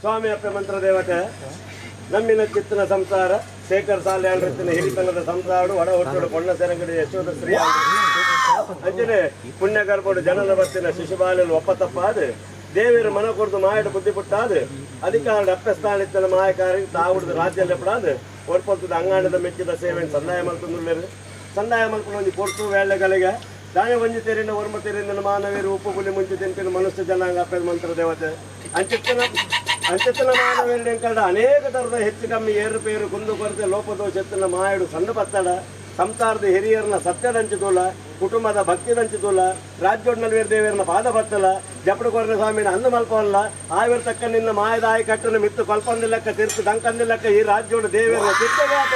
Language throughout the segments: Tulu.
ಸ್ವಾಮಿ ಅಪ್ಪೆ ಮಂತ್ರ ದೇವತೆ ನಂಬಿನ ಚಿತ್ತನ ಸಂಸಾರ ಶೇಖರ್ ಸಾಲೆ ಹಿರಿತನದ ಸಂಸಾರ ಒಡ ಹುಟ್ಟುಡು ಪೊಣ್ಣ ಸೆರಂಗಡಿ ಯಶೋಧ ಶ್ರೀ ಅಂಚನೆ ಪುಣ್ಯ ಗರ್ಭಡು ಜನನ ಬತ್ತಿನ ಶಿಶುಬಾಲಲು ಒಪ್ಪ ತಪ್ಪಾದ ದೇವಿಯರು ಮನ ಕೊರ್ದು ಮಾಯಡು ಬುದ್ಧಿ ಪುಟ್ಟಾದು ಅಧಿಕಾರ ಅಪ್ಪೆ ಸ್ಥಾನಿತ್ತನ ಮಾಯಕಾರಿ ತಾವುಡ್ದು ರಾಜ್ಯ ಲೆಪ್ಪಡಾದು ಒರ್ಪೊಲ್ತದ ಅಂಗಾಂಡದ ಮೆಚ್ಚಿದ ಸೇವೆಯನ್ನು ಸಂದಾಯ ಮಲ್ತೊಂದುಲ್ಲೆರ್. ಸಂದಾಯ ಮಲ್ಪುನ ಒಂಜಿ ಪೊರ್ತು ವೇಳೆಗಳಿಗೆ ದಾನೆ ಒಂಜಿ ತೆರಿನ ಒರ್ಮ ತೆರಿನ ಮಾನವೀರು ಉಪ್ಪು ಪುಲಿ ಮುಂಚೆ ತಿಂಪಿನ ಮನುಷ್ಯ ಜನಾಂಗ ಅಪ್ಪೆ ಮಂತ್ರ ದೇವತೆ. ಅಂಚಿತ್ತನ ಅಂಚಿತ್ತನ ಮಾನವೀರು ಅನೇಕ ಥರದ ಹೆಚ್ಚು ಕಮ್ಮಿ ಏರುಪೇರು ಕುಂದು ಕೊರತೆ ಲೋಪದೋಷ ಎತ್ತಿನ ಮಾಯಡು ಸಣ್ಣ ಪತ್ತಡ ಸಂಸಾರದ ಹಿರಿಯರನ್ನ ಸತ್ಯದಂಚಿತೂಲ ಕುಟುಂಬದ ಭಕ್ತಿದಂಚಿತೂಲ ರಾಜ್ಯೋಡ್ ದೇವರನ್ನ ಪಾದ ಬತ್ತಲ ಜಪಡು ಕೊರನ ಸ್ವಾಮಿನ ಅಂದು ಮಲ್ಪವಲ್ಲ ಆವಿರ್ ತಕ್ಕ ನಿನ್ನ ಮಾಯದಾಯ ಕಟ್ಟನು ಮಿತ್ತು ಕೊಲ್ಪಂದಿಲ್ಲಕ್ಕ ತಿರ್ತು ದಂಕಂದಿಲ್ಲಕ್ಕ ಈ ರಾಜ್ಯೋಡು ದೇವರನ್ನ ತಿರ್ತಗಾತ.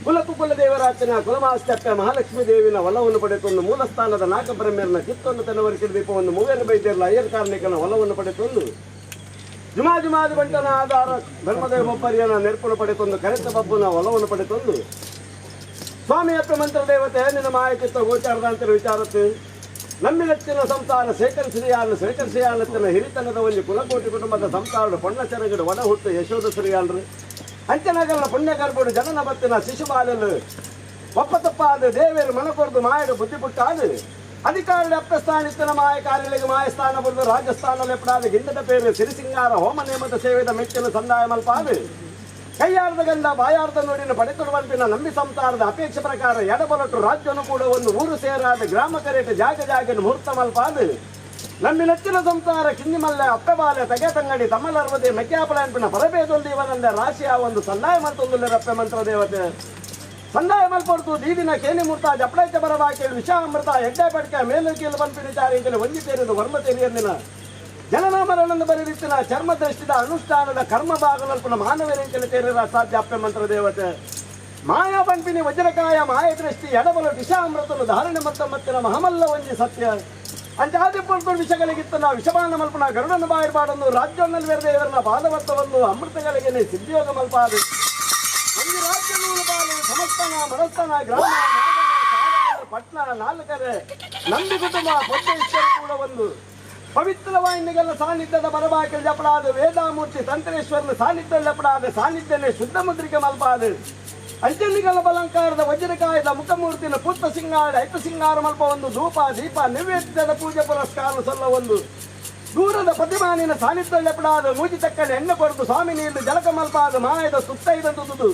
ಕುಲಕ್ಕುಕುಲ ದೇವರಾಚನ ಕುಲಮಾಸ್ತಪ್ಪ ಮಹಾಲಕ್ಷ್ಮೀ ದೇವಿನ ಒಲವನ್ನು ಪಡೆದುಕೊಂಡು ಮೂಲಸ್ಥಾನದ ನಾಗಬ್ರಹ್ಮರನ ಚಿತ್ತನ್ನು ತನವರಿಕೆ ದೀಪವನ್ನು ಮೂವೇರು ಬೈದ್ಯರ ಅಯ್ಯರ್ ಕಾರ್ಣಿಕನ ಒಲವನ್ನು ಪಡೆದುಕೊಂಡು ಜುಮಾ ಜುಮಾದಿ ಬಂಟನ ಆಧಾರ ಧರ್ಮದೇವ ಬೊಬ್ಬರಿಯನ ನೆರ್ಪುಣ ಪಡೆತೊಂದು ಕರೆತ ಬಬ್ಬುನ ಒಲವನ್ನು ಪಡೆತೊಂದು ಸ್ವಾಮಿಯಪ್ಪ ಮಂತ್ರ ದೇವತೆ ನಿನ್ನ ಮಾಯಚಿತ್ತ ಗೋಚಾರದಂತರ ವಿಚಾರಕ್ಕೆ ನಮ್ಮಿಲಚ್ಚಿನ ಸಂಸಾರ ಶೇಖರಿಸಿಯಾಲು ಶೇಖರಿಸಿಯಾಲತ್ತಿನ ಹಿರಿತನದ ಒಂದು ಕುಲಕೋಟಿ ಕುಟುಂಬದ ಸಂಸಾರದ ಪೊಣ್ಣ ಚೆರಗಡು ಒಡ ಹುಟ್ಟು ಯಶೋಧ ಶ್ರೀಯಾಲ್ರು ಅಂಚನಗರ ಪುಣ್ಯ ಗರ್ಭಡು ಜನನ ಬತ್ತಿನ ಶಿಶುಬಾಲಲು ಒಪ್ಪ ತಪ್ಪಾದ ದೇವೇರು ಮನಕೊರ್ದು ಮಾಯಡು ಬುದ್ಧಿ ಪುಟ್ಟಾದು ಅಧಿಕಾರದ ಅಪ್ರಸ್ಥಾನಿತ್ತನ ಮಾಯ ಕಾರ್ಯಗಳಿಗೆ ಮಾಯ ಸ್ಥಾನ ಬುರ್ದು ರಾಜಸ್ಥಾನ ಲೆಪ್ಪಡಾದ ಗಿಂಡದ ಪೇರು ಸಿರಿಸಿಂಗಾರ ಹೋಮ ನೇಮದ ಸೇವೆದ ಮೆಚ್ಚಿನ ಸಂದಾಯ ಮಲ್ಪಾದು ಕೈಯಾರದ ಗಂಧ ಬಾಯಾರದ ನುಡಿನ ಪಡೆತುರುವಂಪಿನ ನಂಬಿ ಸಂಸಾರದ ಅಪೇಕ್ಷೆ ಪ್ರಕಾರ ಎಡಬಲಟು ರಾಜ್ಯನು ಕೂಡ ಒಂದು ಊರು ಸೇರಾದ ಗ್ರಾಮ ಕರೇಟ ಜಾಗ ಜಾಗನ ಮುಹೂರ್ತ ಮಲ್ಪಾದು ನಂಬಿ ನೆಚ್ಚಿನ ಸಂಸಾರ ಕಿಂಜಿಮಲ್ಲೆ ಅಪ್ಪೆಬಾಲೆ ತಗೆ ತಂಗಡಿ ತಮ್ಮಲರ್ವದೆ ಮೆಕ್ಯಾಪಲ ಪರಬೇದೊಂದು ಇವನಂದ ರಾಶಿಯ ಒಂದು ಸಂದಾಯ ಮಲ್ತೊಂದು ರಪ್ಪೆ ಮಂತ್ರ ದೇವತೆ ಸಂದಾಯ ಮಲ್ಪೊಡ್ತು ದೀದಿನ ಕೇನಿ ಮೂರ್ತ ಜಪ್ಡೈತ ಬರಬಾಕಿ ವಿಷಾಮೃತ ಎಡ್ಡೆ ಪಡ್ಕ ಮೇಲು ಕೀಲು ಪನ್ಪಿನ ಚಾರಿಂಕಲು ಒಂಜಿ ತೇರಿದು ವರ್ಮ ತೆರಿಯಂದಿನ ಜನನ ಮರಣನ್ನು ಬರಿದಿತ್ತಿನ ಚರ್ಮ ದೃಷ್ಟಿದ ಅನುಷ್ಠಾನದ ಕರ್ಮ ಭಾಗನಲ್ಪನ ಮಾನವರಿಂಕಲು ತೇರಿದ ಸಾಧ್ಯ ಅಪ್ಪೆ ಮಂತ್ರ ದೇವತೆ ಮಾಯಾ ಪಂಪಿನಿ ವಜ್ರಕಾಯ ಮಾಯ ದೃಷ್ಟಿ ಎಡಬಲ ವಿಷಾಮೃತನು ಧಾರಣೆ ಮತ್ತ ಮತ್ತಿನ ಮಹಮಲ್ಲ ಒಂಜಿ ಸತ್ಯ ಅಂಚಾದಿ ಪೊರ್ತು ವಿಷಗಳಿಗಿತ್ತನ ವಿಷಮಾನ ಮಲ್ಪನ ಗರುಡನ ಬಾಯಿರ್ಬಾಡನ್ನು ರಾಜ್ಯವನ್ನು ದೇವರನ್ನ ಪಾದವತ್ತವನ್ನು ಅಮೃತಗಳಿಗೆ ಸಿದ್ಧಿಯೋಗ ಮಲ್ಪಾದು ಒಂದು ರಾಜ್ಯ ನೂರು ಪಾಲು ಸಮಸ್ತನ ಮನಸ್ತನ ಗ್ರಾಮ ನಾಗನ, ಸಾರಾಯ, ಪಟ್ನ ನಾಲ್ಕರೆ ನಂಬಿ ಕುಟುಂಬ ಪೊಟ್ಟೇಶ್ವರ ಕೂಡ ಒಂದು ಪವಿತ್ರವಾಹಿನಿಗಳ ಸಾನ್ನಿಧ್ಯದ ಬರಬಾಕಿಲ್ ಜಪಡಾದ ವೇದಾಮೂರ್ತಿ ತಂತ್ರೇಶ್ವರನ ಸಾನ್ನಿಧ್ಯ ಜಪಡಾದ ಸಾನ್ನಿಧ್ಯನೇ ಶುದ್ಧ ಮುದ್ರಿಕೆ ಮಲ್ಪಾದ ಅಂಜಲಿಗಳ ಬಲಂಕಾರದ ವಜ್ರಕಾಯದ ಮುಖಮೂರ್ತಿನ ಪುತ್ತ ಸಿಂಗಾರ ಐತ ಸಿಂಗಾರ ಮಲ್ಪ ಒಂದು ಧೂಪ ದೀಪ ನೈವೇದ್ಯದ ಪೂಜೆ ಪುರಸ್ಕಾರ ಸಲ್ಲ ಒಂದು ದೂರದ ಪ್ರತಿಮಾನಿನ ಸಾನ್ನಿಧ್ಯ ಜಪಡಾದ ಮೂಜಿ ತಕ್ಕನೆ ಎಣ್ಣೆ ಕೊರದು ಸ್ವಾಮಿ ನೀರು ಜಲಕ ಮಲ್ಪಾದ ಮಾಯದ ಸುತ್ತ ಇದಂತುದು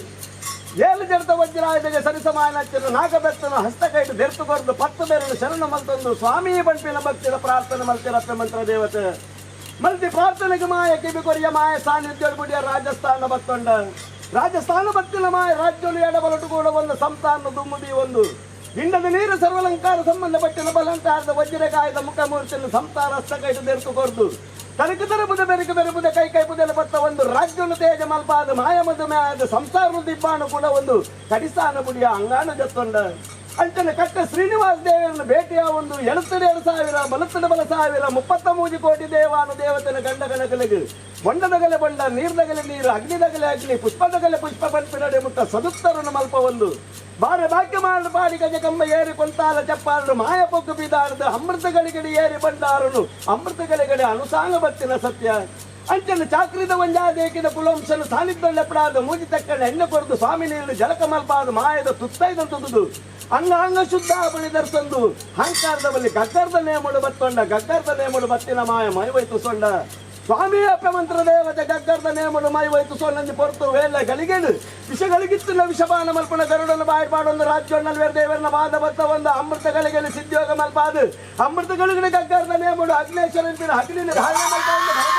ಏಳು ಜಡತ ವಜ್ರಾಯುಧಗೆ ಸರಿಸಮಾನಚ್ಚಿನ ನಾಗಬೆತ್ತನ ಹಸ್ತಕೈಡು ಬೆರ್ತು ಕೊರದು ಪತ್ತು ಬೆರಳು ಶರಣ ಮಲ್ತೊಂದು ಸ್ವಾಮಿ ಬಂಪಿನ ಭಕ್ತಿನ ಪ್ರಾರ್ಥನೆ ಮಲ್ತಿರಪ್ಪ ಮಂತ್ರ ದೇವತೆ ಮಲ್ತಿ ಪ್ರಾರ್ಥನೆಗೆ ಮಾಯ ಕಿವಿ ಕೊರಿಯ ಮಾಯ ಸಾನ್ನಿಧ್ಯ ಗುಡಿಯ ರಾಜಸ್ಥಾನ ಬತ್ತೊಂಡ ರಾಜಸ್ಥಾನ ಬತ್ತಿನ ಮಾಯ ರಾಜ್ಯಲು ಎಡಬಲಟು ಕೂಡ ಒಂದು ಸಂಸ್ಥಾನ ದುಮ್ಮುದಿ ಒಂದು ಹಿಂಡದ ನೀರು ಸರ್ವಲಂಕಾರ ಸಂಬಂಧಪಟ್ಟಿನ ಬಲಂಕಾರದ ವಜ್ರಕಾಯದ ಮುಖಮೂರ್ತಿಯನ್ನು ಸಂಸಾರ ಹಸ್ತಕೈಡು ಬೆರ್ತು ಕೊರದು ತನಕ ತರಬುದ ಬೆರಕು ಬೆರಬುದ ಕೈ ಕೈ ಬುದಲ ಬತ್ತ ಒಂದು ರಾಜ್ಯನು ತೇಜ ಮಲ್ಪಾದ ಮಾಯ ಮಧುಮೇಹದ ಸಂಸಾರ ದಿಬ್ಬಾನು ಕೂಡ ಒಂದು ಕಡಿಸಾನ ಗುಡಿಯ ಅಂಗಾಣ ಜತ್ತೊಂಡ ಅಂಚನೆ ಕಟ್ಟ ಶ್ರೀನಿವಾಸ ದೇವರನ್ನು ಭೇಟಿಯ ಒಂದು ಎಳುತ್ತಡೆ 2000 ಬಲತ್ತಡೆ ಬಲ ಸಾವಿರ 33 ಕೋಟಿ ದೇವಾನು ದೇವತೆನ ಗಂಡ ಗಣಕಲಿಗೆ ಬೊಂಡದಗಲೆ ಬೊಂಡ ನೀರ್ದಗಲೆ ನೀರು ಅಗ್ನಿದಗಲೆ ಅಗ್ನಿ ಪುಷ್ಪದಗಲೆ ಪುಷ್ಪ ಪಲ್ಪಿನಡೆ ಮುಟ್ಟ ಸದುತ್ತರನು ಮಲ್ಪ ಒಂದು ಬಾರೆ ಬಾಕ್ಯ ಮಾಡ ಪಾಡಿ ಗಜ ಕಂಬ ಏರಿ ಕೊಂತಾಲ ಚಪ್ಪಾರನು ಮಾಯ ಪೊಗ್ಗು ಬಿದಾರದ ಅಮೃತಗಳಿಗಡೆ ಏರಿ ಬಂದಾರನು ಅಮೃತಗಳಿಗಡೆ ಅನುಸಾಂಗ ಬತ್ತಿನ ಸತ್ಯ ಅಂಚನೆ ಚಾಕ್ರಿದ ಒಂಜಾದೇಕಿದ ಕುಲವಂಶನು ಸಾನ್ನಿಧ್ಯಲೆಪ್ಪಡಾದ ಮೂಜಿ ತಕ್ಕಣ ಎಣ್ಣೆ ಕೊರದು ಸ್ವಾಮಿ ನೀರು ಜಲಕ ಮಲ್ಪಾದ ಮಾಯದ ತುತ್ತೈದಂತುದು ಅಂಗ ಅಂಗ ಶುದ್ಧ ಬಳಿ ದರ್ಸಂದು ಹಂಕಾರದ ಬಳಿ ಗಗ್ಗರ್ದ ನೇಮುಡು ಬತ್ತೊಂಡ ಗಗ್ಗರ್ದ ನೇಮುಡು ಬತ್ತಿನ ಮಾಯ ಮೈವೈತು ಸೊಂಡ ಸ್ವಾಮಿ ಅಪ್ಪಮಂತ್ರ ದೇವತೆ ಗಗ್ಗರ್ದ ನೇಮುಡು ಮೈವೈತು ಸೊಲ್ಲಂಜಿ ಪೊರ್ತು ವೇಲ ಗಳಿಗೆಡು ವಿಷಗಳಿಗಿತ್ತಿನ ವಿಷಪಾನ ಮಲ್ಪನ ಗರುಡನ ಬಾಯಿ ಪಾಡೊಂದು ರಾಜ್ಯೊಣ್ಣಲ್ ದೇವರನ ಬಾದ ಬತ್ತ ಒಂದು ಅಮೃತ ಗಳಿಗೆಲಿ ಸಿದ್ಯೋಗ ಮಲ್ಪಾದು ಅಮೃತ ಗಳಿಗೆ ಗಗ್ಗರ್ದ ನೇಮುಡು ಅಗ್ನೇಶ್ವರನ ಹಗಲಿನ ಧಾರಣೆ ಮಲ್ಪ ಒಂದು.